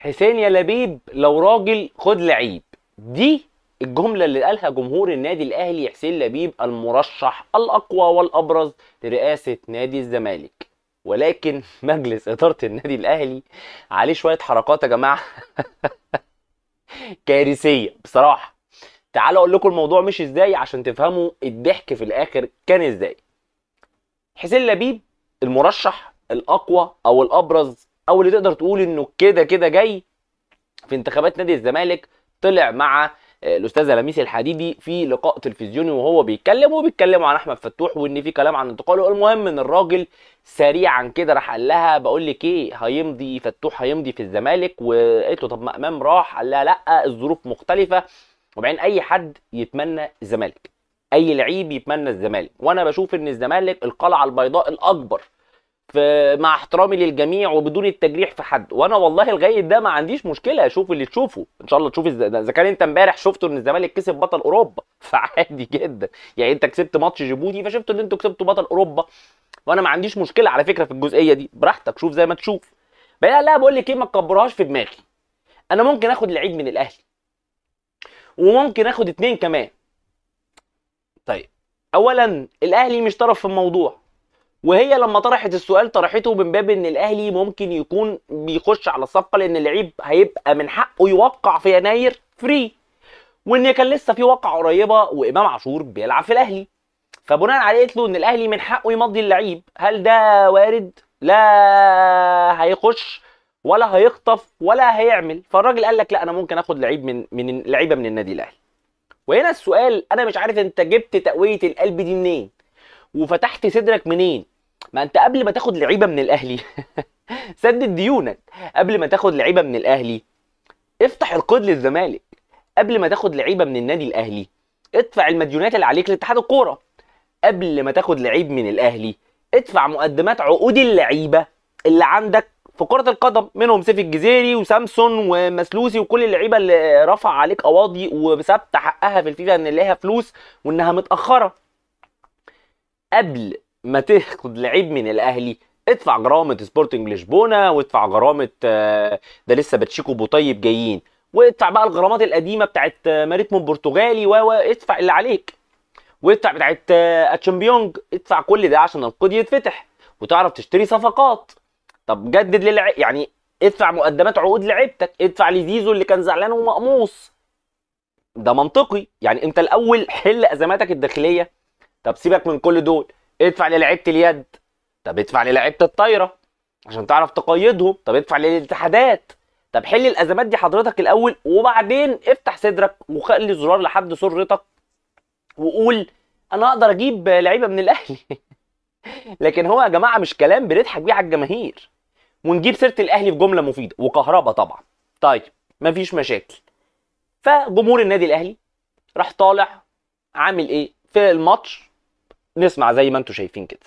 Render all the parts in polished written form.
حسين يا لبيب لو راجل خد لعيب. دي الجملة اللي قالها جمهور النادي الأهلي حسين لبيب المرشح الأقوى والأبرز لرئاسة نادي الزمالك، ولكن مجلس إدارة النادي الأهلي عليه شوية حركات يا جماعة كارثية بصراحة. تعالوا أقول لكم الموضوع مش إزاي عشان تفهموا الضحك في الآخر كان إزاي. حسين لبيب المرشح الأقوى أو الأبرز أو اللي تقدر تقول إنه كده كده جاي في انتخابات نادي الزمالك، طلع مع الاستاذة لميس الحديدي في لقاء تلفزيوني وهو بيتكلم وبيتكلموا عن احمد فتوح وان في كلام عن انتقاله. المهم ان الراجل سريعا كده راح قال لها بقول لك ايه، هيمضي فتوح، هيمضي في الزمالك. وقالت له طب ما امام راح، قال لها لا الظروف مختلفة. وبعدين اي حد يتمنى الزمالك، اي لعيب يتمنى الزمالك، وانا بشوف ان الزمالك القلعة البيضاء الاكبر، مع احترامي للجميع وبدون التجريح في حد، وانا والله لغاية ده ما عنديش مشكلة، اشوف اللي تشوفه ان شاء الله. تشوف اذا كان انت امبارح شفته ان الزمالك كسب بطل اوروبا فعادي جدا، يعني انت كسبت ماتش جيبوتي فشفت ان انتوا كسبتوا بطل اوروبا، وانا ما عنديش مشكلة على فكرة في الجزئية دي، براحتك شوف زي ما تشوف. بقى لا بقول لك ايه، ما تكبرهاش في دماغي، انا ممكن اخد لعيب من الاهلي وممكن اخد اتنين كمان. طيب اولا الاهلي مش طرف في الموضوع، وهي لما طرحت السؤال طرحته من باب ان الاهلي ممكن يكون بيخش على الصفقة لان اللعيب هيبقى من حقه يوقع في يناير free، وان كان لسه في وقعه قريبه وامام عاشور بيلعب في الاهلي، فبناء عليه قالت له ان الاهلي من حقه يمضي اللعيب. هل ده وارد؟ لا هيخش ولا هيخطف ولا هيعمل. فالراجل قال لك لا انا ممكن اخد لعيب من لعيبة من النادي الاهلي. وهنا السؤال، انا مش عارف انت جبت تقوية القلب دي منين وفتحت صدرك منين؟ ما انت قبل ما تاخد لعيبة من الاهلي سدد ديونك، قبل ما تاخد لعيبة من الاهلي افتح القيد للزمالك، قبل ما تاخد لعيبة من النادي الاهلي ادفع المديونات اللي عليك لاتحاد الكورة، قبل ما تاخد لعيب من الاهلي ادفع مقدمات عقود اللعيبة اللي عندك في كره القدم، منهم سيف الجزيري وسامسون ومسلوسي وكل اللعيبة اللي رفع عليك قواضي وثبت حقها في الفيفا ان ليها فلوس وانها متاخرة. قبل ما تاخد لعيب من الاهلي ادفع غرامة سبورتنج لشبونه، وادفع غرامة ده لسه باتشيكو بوطيب جايين، وادفع بقى الغرامات القديمة بتاعت ماريتمو البرتغالي، وادفع اللي عليك، وادفع بتاعت اتشامبيونج، ادفع كل ده عشان القيد يتفتح وتعرف تشتري صفقات. طب جدد للعيب، يعني ادفع مقدمات عقود لعيبتك، ادفع لزيزو اللي كان زعلان ومقموص. ده منطقي، يعني انت الاول حل ازماتك الداخلية. طب سيبك من كل دول، ادفع للعيبة اليد، طب ادفع للعيبة الطايره عشان تعرف تقيدهم، طب ادفع للاتحادات، طب حل الازمات دي حضرتك الاول وبعدين افتح صدرك وخلي زرار لحد سرتك وقول انا اقدر اجيب لعيبة من الاهلي. لكن هو يا جماعة مش كلام بنضحك بيه على الجماهير ونجيب سيره الاهلي في جملة مفيدة وكهربا طبعا. طيب مفيش مشاكل. فجمهور النادي الاهلي راح طالع عامل ايه في الماتش؟ نسمع زي ما انتم شايفين كده.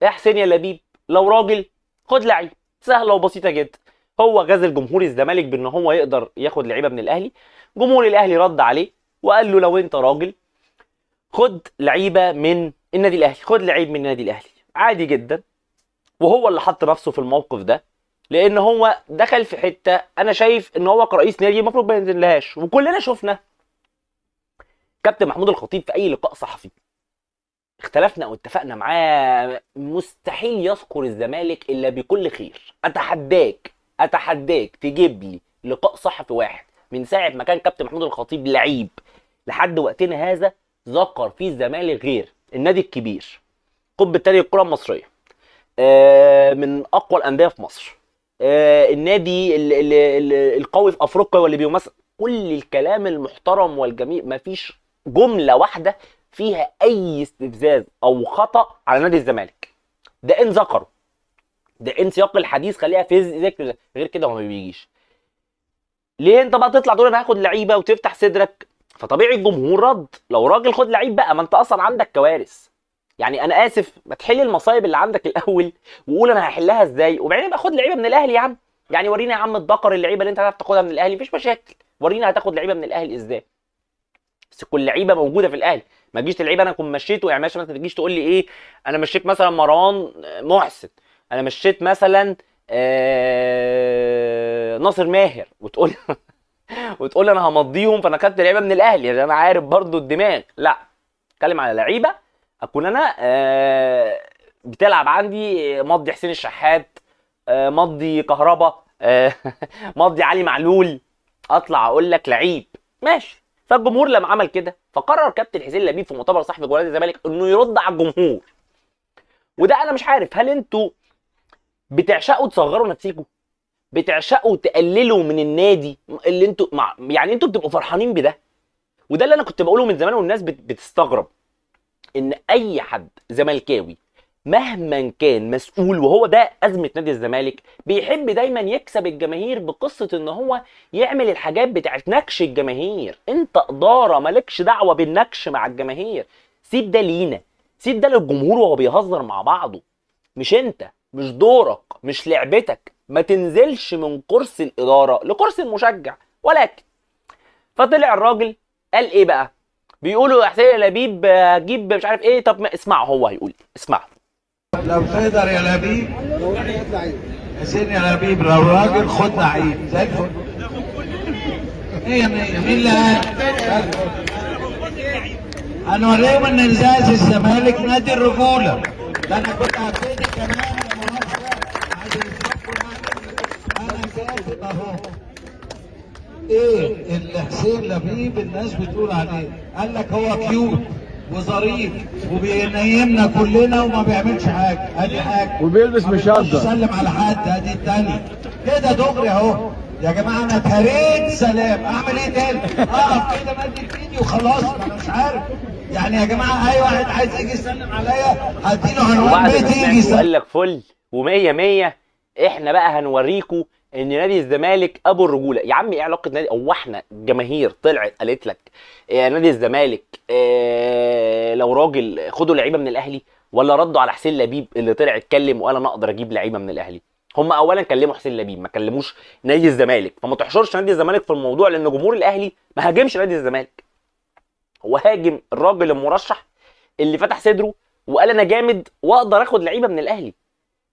يا حسين يا لبيب لو راجل خد لعيب، سهلة وبسيطة جدا. هو غزل جمهور الزمالك بان هو يقدر ياخد لعيبة من الاهلي، جمهور الاهلي رد عليه وقال له لو انت راجل خد لعيبة من النادي الاهلي، خد لعيب من النادي الاهلي عادي جدا. وهو اللي حط نفسه في الموقف ده لان هو دخل في حتة انا شايف ان هو كرئيس نادي المفروض ما ينزلهاش. وكلنا شفنا كابتن محمود الخطيب في اي لقاء صحفي اختلفنا او اتفقنا معاه مستحيل يذكر الزمالك الا بكل خير. اتحداك اتحداك تجيب لي لقاء صحفي واحد من ساعة ما كان كابتن محمود الخطيب لعيب لحد وقتنا هذا ذكر فيه الزمالك غير النادي الكبير، قطب التاني الكره المصرية، من اقوى الاندية في مصر، النادي القوي في افريقيا واللي بيمثل، كل الكلام المحترم والجميل، مفيش جملة واحدة فيها اي استفزاز او خطا على نادي الزمالك. ده ان ذكره، ده ان سياق الحديث خليها في ذكر، غير كده هو ما بيجيش. ليه انت بقى تطلع تقول انا هاخد لعيبة وتفتح صدرك؟ فطبيعي الجمهور رد، لو راجل خد لعيب بقى، ما انت اصلا عندك كوارث. يعني انا اسف، ما تحل المصايب اللي عندك الاول وقول انا هحلها ازاي، وبعدين بقى خد لعيبة من الاهلي يا عم. يعني ورينا يا عم الدقر اللعيبة اللي انت هتعرف تاخدها من الاهلي، مفيش مشاكل، ورينا هتاخد لعيبة من الاهلي ازاي. بس تكون لعيبة موجودة في الاهلي. ما تجيش لعيبة انا اكون مشيته، يعني مثلا ما تجيش تقول لي ايه انا مشيت مثلا مروان محسن، انا مشيت مثلا ناصر ماهر، وتقول وتقول انا همضيهم فانا خدت لعيبة من الاهلي، يعني انا عارف برضو الدماغ. لا، اتكلم على لعيبة اكون انا بتلعب عندي، مضي حسين الشحات، مضي كهربا، مضي علي معلول، اطلع اقول لك لعيب ماشي. فالجمهور لما عمل كده فقرر كابتن حسين لبيب في مؤتمر صحفي جوه نادي الزمالك انه يرد على الجمهور. وده انا مش عارف، هل انتوا بتعشقوا تصغروا نفسيكم؟ بتعشقوا تقللوا من النادي اللي انتوا مع، يعني انتوا بتبقوا فرحانين بده؟ وده اللي انا كنت بقوله من زمان، والناس بتستغرب ان اي حد زملكاوي مهما كان مسؤول، وهو ده ازمة نادي الزمالك، بيحب دايما يكسب الجماهير بقصة ان هو يعمل الحاجات بتاعت نكش الجماهير. انت ادارة مالكش دعوه بالنكش مع الجماهير، سيب ده لينا، سيب ده للجمهور وهو بيهزر مع بعضه، مش انت، مش دورك، مش لعبتك، ما تنزلش من كرسي الادارة لكرسي المشجع. ولكن فطلع الراجل قال ايه بقى؟ بيقولوا يا حسين لبيب جيب مش عارف ايه. طب ما اسمعوا هو هيقول، اسمعوا. لو تقدر يا لبيب، حسين يا لبيب لو راجل خد لعيب زي الفل. 100 100. مين اللي قال؟ هنوريهم ان نزاز الزمالك نادي الرجولة. ده انا كنت هبتدي كمان انا كاتب اهو ايه اللي حسين لبيب الناس بتقول عليه. قال لك هو cute وظريف وبينيمنا كلنا وما بيعملش حاجة، ادي حاجة، وبيلبس مشدد، بيسلم على حد، ادي الثانية كده دغري اهو. يا جماعة انا اتهريت سلام، اعمل ايه تاني؟ اقف كده مد ايدي وخلاص، انا مش عارف يعني. يا جماعة اي واحد عايز يجي يسلم عليا هديله عنوان بيتي يجي يسلم. قال لك فل ومية مية، احنا بقى هنوريكم ان نادي الزمالك ابو الرجولة. يا عم ايه علاقة نادي، هو احنا الجماهير طلعت قالت لك يا نادي الزمالك إيه لو راجل خدوا لعيبة من الاهلي؟ ولا ردوا على حسين لبيب اللي طلع اتكلم وقال انا اقدر اجيب لعيبة من الاهلي؟ هم اولا كلموا حسين لبيب، ما كلموش نادي الزمالك، فما تحشرش نادي الزمالك في الموضوع، لان جمهور الاهلي ما هاجمش نادي الزمالك، هو هاجم الراجل المرشح اللي فتح صدره وقال انا جامد واقدر اخد لعيبة من الاهلي.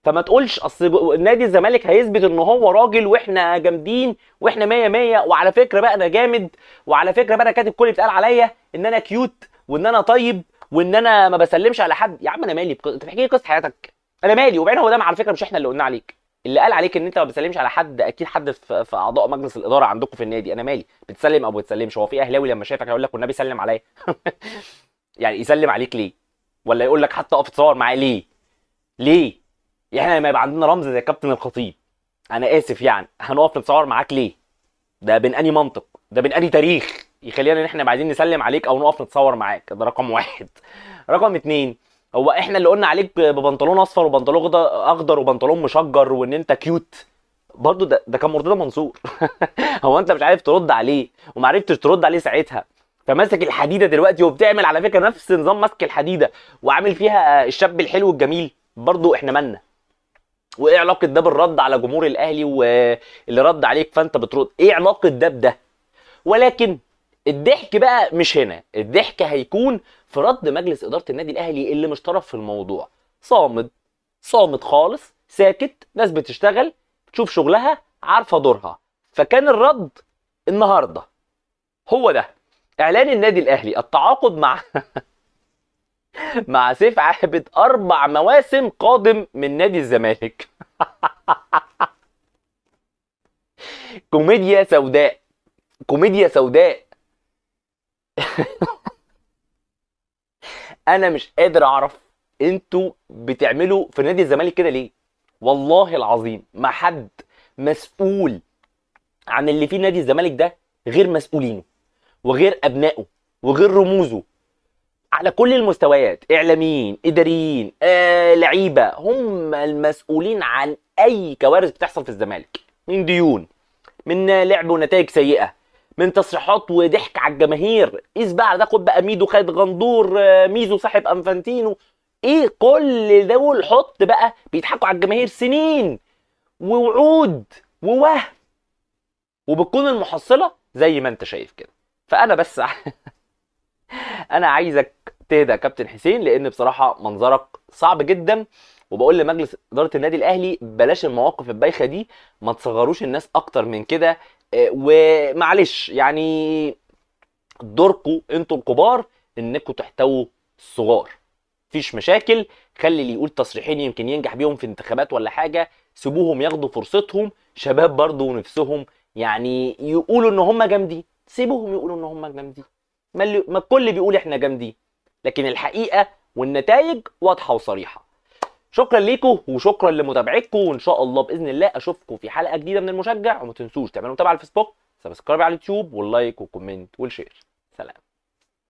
فما تقولش اصل نادي الزمالك هيثبت ان هو راجل واحنا جامدين واحنا 100 100، وعلى فكرة بقى انا جامد، وعلى فكرة بقى انا كاتب كل اللي بيتقال عليا ان انا cute وان انا طيب وان انا ما بسلمش على حد. يا عم انا مالي، انت بتحكي لي قصة حياتك، انا مالي. وبعدين هو ده على فكرة مش احنا اللي قلنا عليك، اللي قال عليك ان انت ما بتسلمش على حد اكيد حد في اعضاء مجلس الادارة عندكم في النادي. انا مالي بتسلم او بتسلمش، هو في اهلاوي لما شافك هيقول لك والنبي سلم عليا؟ يعني يسلم عليك ليه؟ ولا يقول لك حتى اقف اتصور معاه ليه؟ ليه؟ يعني احنا لما يبقى عندنا رمز زي كابتن الخطيب، انا اسف يعني، هنقف نتصور معاك ليه؟ ده بين اني منطق؟ ده بين اني تاريخ يخلينا ان احنا عايزين نسلم عليك او نقف نتصور معاك؟ ده رقم واحد. رقم اتنين، هو احنا اللي قلنا عليك ببنطلون اصفر وبنطلون اخضر وبنطلون مشجر وان انت cute برضو، ده كان مرتضى منصور. هو انت مش عارف ترد عليه وما عرفتش ترد عليه ساعتها، فماسك الحديدة دلوقتي وبتعمل على فكرة نفس نظام ماسك الحديدة وعامل فيها الشاب الحلو الجميل. برضو احنا مالنا؟ وايه علاقة ده بالرد على جمهور الاهلي واللي رد عليك فانت بترد؟ ايه علاقة ده بده؟ ولكن الضحك بقى مش هنا، الضحك هيكون في رد مجلس ادارة النادي الاهلي اللي مش طرف في الموضوع، صامد صامت خالص، ساكت، ناس بتشتغل تشوف شغلها، عارفه دورها. فكان الرد النهارده هو ده، اعلان النادي الاهلي التعاقد مع مع سيف عابد 4 مواسم قادم من نادي الزمالك. كوميديا سوداء، كوميديا سوداء. انا مش قادر اعرف انتوا بتعملوا في نادي الزمالك كده ليه؟ والله العظيم ما حد مسؤول عن اللي فيه نادي الزمالك ده غير مسؤولينه وغير ابنائه وغير رموزه على كل المستويات، اعلاميين، اداريين، لعيبة، هم المسؤولين عن اي كوارث بتحصل في الزمالك، من ديون، من لعب ونتائج سيئه، من تصريحات وضحك على الجماهير. قيس بقى على ده، خد بقى ميدو خالد غندور، ميزو صاحب انفانتينو، ايه كل دول حط بقى بيضحكوا على الجماهير سنين ووعود ووهم، وبتكون المحصلة زي ما انت شايف كده. فانا بس انا عايزك تهدى يا كابتن حسين، لان بصراحة منظرك صعب جدا. وبقول لمجلس ادارة النادي الاهلي بلاش المواقف البايخه دي، ما تصغروش الناس اكتر من كده. ومعلش يعني دوركم انتوا الكبار انكم تحتووا الصغار، مفيش مشاكل. خلي اللي يقول تصريحين يمكن ينجح بيهم في انتخابات ولا حاجة، سيبوهم ياخدوا فرصتهم، شباب برضو ونفسهم يعني يقولوا ان هم جامدين، سيبوهم يقولوا ان هم جامدين، ما الكل بيقول احنا جامدين، لكن الحقيقة والنتائج واضحة وصريحة. شكرا ليكم وشكرا لمتابعتكم، وان شاء الله باذن الله اشوفكم في حلقة جديدة من المشجع. وما تنسوش تعملوا متابعه على الفيسبوك، subscribe على اليوتيوب، وال like وال comment وال share. سلام.